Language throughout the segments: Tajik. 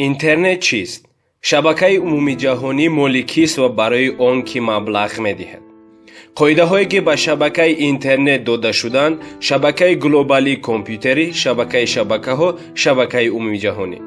Интернет чист? Шабакаи умумиҷаҳонӣ моли кист ва барои он кӣ маблағ медиҳад? Қоидаҳое, ки ба шабакаи интернет дода шуданд: шабакаи глобалии компютерӣ, шабакаи шабакаҳо, шабакаи умумиҷаҳонӣ.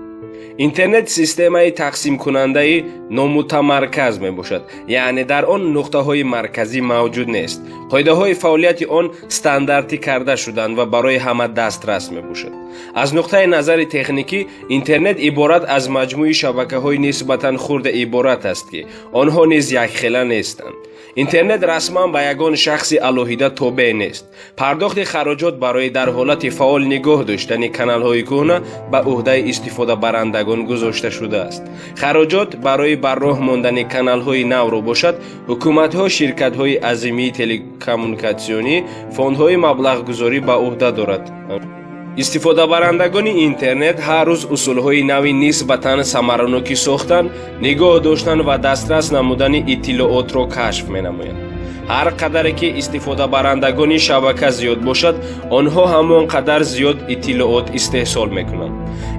Интернет системаи тақсимкунандаи номутамарказ мебошад, яъне дар он нуқтаҳои марказӣ мавҷуд нест. Қоидаҳои фаъолияти он стандартӣ карда шуданд ва барои ҳама дастрас мебошад. Аз нуқтаи назари техникӣ интернет иборат аз маҷмӯи шабакаҳои нисбатан хурда иборат аст, ки онҳо низ якхела нестанд. Интернет расман ба ягон шахси алоҳида тобеъ нест. Пардохти хароҷот барои дар ҳолати фаъол нигоҳ доштани каналҳои кӯҳна ба ӯҳдаи истифодабарандагон гузошта шудааст. Хароҷот барои бар роҳ мондани каналҳои навро бошад, ҳукуматҳо, ширкатҳои азимии телекоммуникатсионӣ, фондҳои маблағгузорӣ ба ӯҳда дорад. Истифодабарандагони интернет ҳар рӯз усулҳои нави нисбатан самараноки сохтан, нигоҳ доштан ва дастрас намудани иттилоотро кашф менамоянд. Ҳар қадаре ки истифодабарандагони шабака зиёд бошад, онҳо ҳамон қадар зиёд иттилоот истеҳсол мекунанд.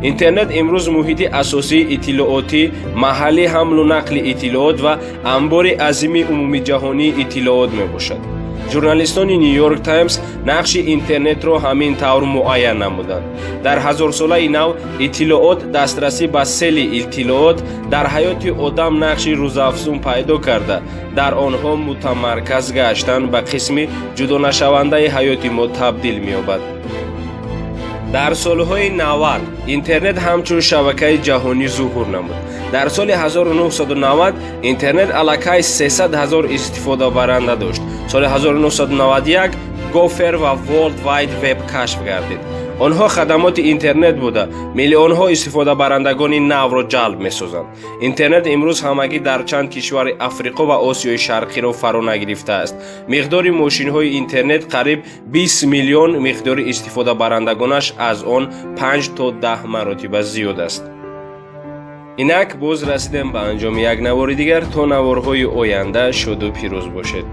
Интернет имрӯз муҳити асосии иттилоотӣ, маҳалли ҳамлу нақли иттилоот ва анбори азими умумиҷаҳонии иттилоот мебошад. Журналистони «Ню Йорк Таймс» нақши интернетро ҳамин тавр муайян намуданд: дар ҳазорсолаи нав иттилоот, дастрасӣ ба сели иттилоот дар ҳаёти одам нақши рӯзафзун пайдо карда, дар онҳо мутамарказ гаштан ба қисми ҷудонашавандаи ҳаёти мо табдил меёбад. Дар солҳои 90 интернет ҳамчун шабакаи ҷаҳонӣ зуҳур намуд. Дар соли 1990 интернет аллакай 300 ҳазор истифодабаранда дошт. Соли 1991 Гофер ва World Wide Web кашф гардид. Онҳо хадамоти интернет буда, миллионҳо истифодабарандагони навро ҷалб месозанд. Интернет имрӯз ҳамагӣ дар чанд кишвари Африқо ва Осиёи Шарқиро фаро нагирифтааст. Миқдори мошинҳои интернет қариб 20 миллион, миқдори истифодабарандагонаш аз он 5 то 10 маротиба зиёд аст. Инак, боз расидем ба анҷоми як навори дигар. То наворҳои оянда шоду пирӯз бошед.